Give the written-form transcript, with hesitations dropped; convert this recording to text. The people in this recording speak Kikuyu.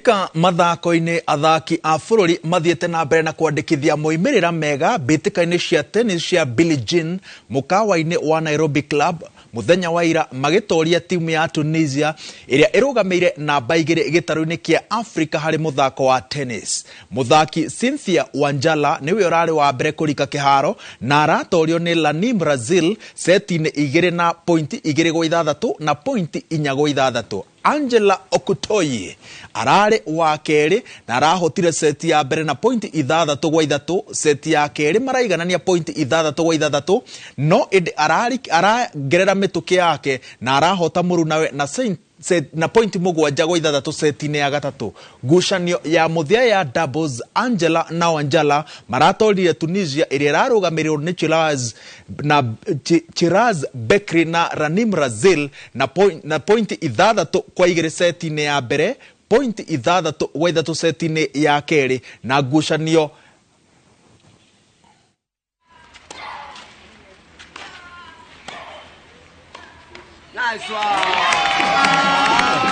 Tũkĩrika mathako-inĩ, athaki a bũrũri mathiĩte na mbere na kwandĩkithia moimĩrĩra mega mbĩtĩka-inĩ cia tennis cia Billie Jean mũkawa-inĩ wa Nairobi Club mũthenya wa ira magĩtoria timu ya Tunisia ĩrĩa ĩrũgamĩire namba 2 gĩtarũ-inĩ kĩa Afrika harĩ mũthako wa tennis. Mũthaki Cynthia Wanjala nĩwe ũrarĩ wa mbere kũrika kĩharo na aratorio nĩ Lanim Brazil seti-inĩ 2 na pointi 2-6 na pointi 4-6. Angela Okutoyi ararĩ wa kerĩ na arahotire seti ya mbere na pointi 6-3. Seti ya kerĩ maraiganania pointi 6-6, no ĩndĩ aragerera mĩtũkĩ yake na arahota mũrunawe na na pointi 7-6 seti-inĩ ya gatatũ. Ngucanio ya mũthia ya doubles, Angela na Wanjala maratorire Tunisia ĩrĩa ĩrarũgamĩrĩrwo nĩ Chiraz Bekri na Ranim Razil na pointi 6-2 seti-inĩ ya mbere, pointi 6-3 seti-inĩ ya kerĩ na ngucanio Nice one.